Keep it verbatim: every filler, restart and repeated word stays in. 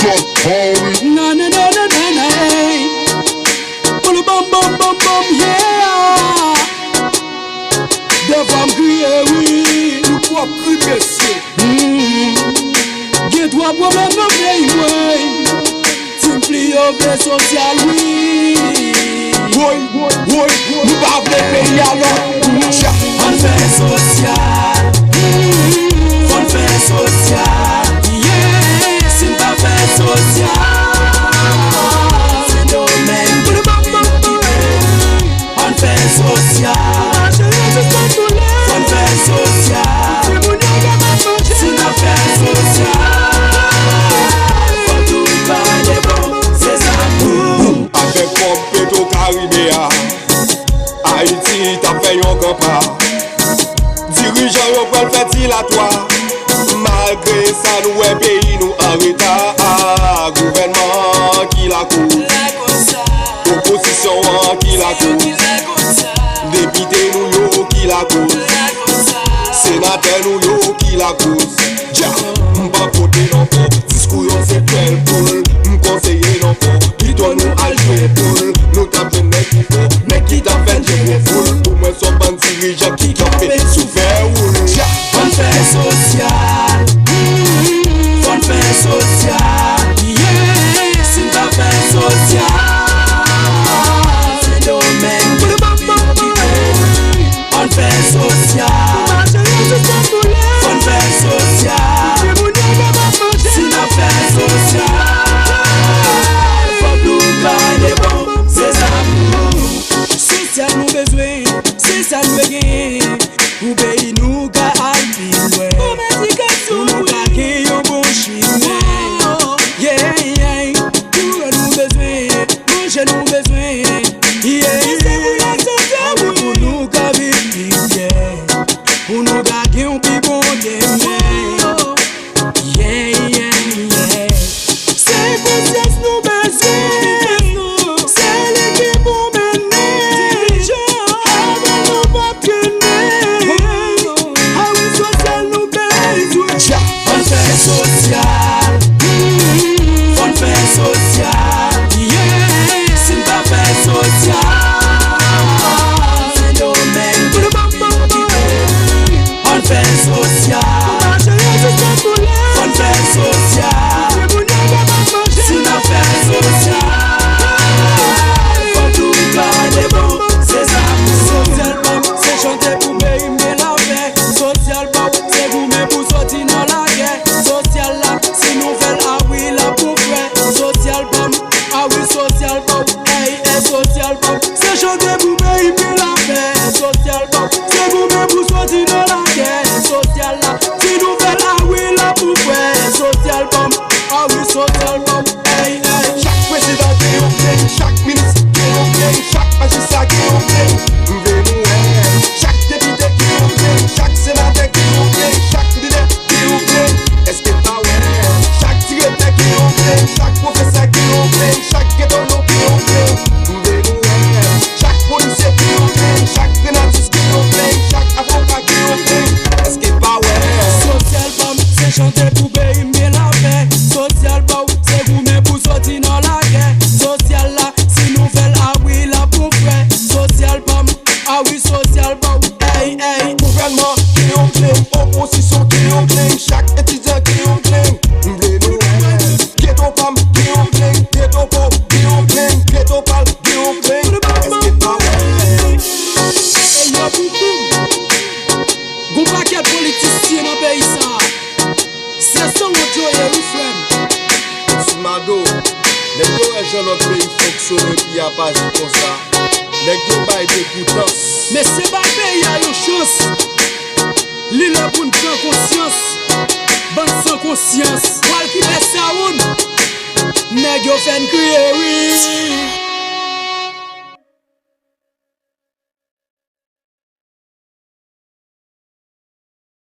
Fuck, homie. Na, na, na, na, na, na, ey. Pou le bam, bam, bam, bam, yeah. Defwa m kriye, wi. Nou pwòp kri, mesye. Hmm. Gen twò pwoblèm nan peyi mwen. Team Fliyo vle sosyal, wi. Woy, woy, nou pa vle peyi a lòt. Ann fè sosyal. Fò n fè sosyal. Yeah. Si n pa fè sosyal, se domèn prive. Ann fè sosyal. Fò n fè sosyal. Si n ap fè sosyal, fò tout pale bon, se sa nou. Afè kòb Petro Karibe a, Ayiti t ap fè yon gran pa. Dirijan yo pral fè dilatwa. Malgre sa, nou wè peyi nou an reta. Gouvènman ki lakoz. Opozisyon an ki lakoz. Depite nou yo ki lakoz. Senatè nou yo ki lakoz. Dja, m pa vote non pou diskou yo se pèl poul. M konseye non pou pito nou al jwe poul. Nou t ap jwenn nèg ki fò, nèg ki t ap fè n jwe gwo foul. Pou mwen, s on bann dirijan ki kanpe sou fè woul. Dja, ann fè sosyal. Fò n fè sosyal. Yeah. Si n pa fè sosyal, se domèn prive. Ann fè sosyal. Fò n fè sosyal. Si n ap fè sosyal, fòk nou gade bon, se sa nou. Sosyal nou bezwen, se sa n dwe genyen. Pou peyi nou ka al pi lwen. Pou nou ka gen yon bon chimen. Yeah, yeah. Kouran nou bezwen, manje nou bezwen. Yeah. Pou nou ka viv pi byen. Pou nou ka gen yon pi bon demen. Yeah, yeah, yeah. Se konsyans nou bezwen. Se li ki pou mennen. Avè l nou p ap trennen. A wi, sosyal nou bezwen. Ann fè sosyal. Fò n fè sosyal. Yeah. Si n pa fè sosyal, se domèn prive. Ann fè sosyal. Fò n fè sosyal. Si n ap fè sosyal, fò nou gade bon, se sa nou. Sosyal pa m, se chante pou peyi m gen lapè. Sosyal pa w, se goumen pou soti nan lagè. Sosyal la, si nou fè l, a wi, l ap pou frè. Sosyal pa m, a wi, sosyal pa w. Ey, ey, sosyal pa w, se chante pou peyi m gen lapè. Sosyal pa w, se goumen pou soti nan lagè. Sosyal la, si nou fè l, a wi, l ap pou frè. Sosyal pa m, a wi, sosyal pa w. Ey, ey. Chak prezidan gen yon grenn, chak minis gen yon grenn, chak majistra gen yon grenn. M vle nou wè. Chak depite gen yon grenn, chak senatè gen yon grenn, chak lidè gen yon grenn. Èske pa wè? Chak direktè gen yon grenn, chak pwofesè gen yon grenn, chak geto nou gen yon grenn. M vle nou wè. Chak polisye gen yon grenn, chak grenadis gen yon grenn, chak avoka gen yon grenn. Èske pa wè? Sosyal pa m, se chante pou peyi m gen lapè. Sosyal pa w, se goumen pou soti nan lagè. Sosyal la, si nou fè l, a wi, l ap pou frè. Sosyal pa m, a wi, sosyal pa w. Ey, ey. Gouvènman gen yon grenn, opozisyon gen yon grenn, chak etidyan gen yon grenn. M vle nou wè. Geto pa m gen yon grenn, geto pa w gen yon grenn, geto pa l gen yon grenn. Èske pa wè? Ey, yo, boum, boum. Gon pakèt politisyen nan peyi sa a. Se sanwont yo ye, wi, frè m. Ti Mado, nèg yo wè jan lòt peyi fonksyone, peyi a pa jis konsa. Nèg yo bay degoutans. Mesye, bay peyi a yon chans. Li lè pou n pran konsyans. Bann san konsyans. Pral kite sa woun. Nèg yo fè n kriye, wi.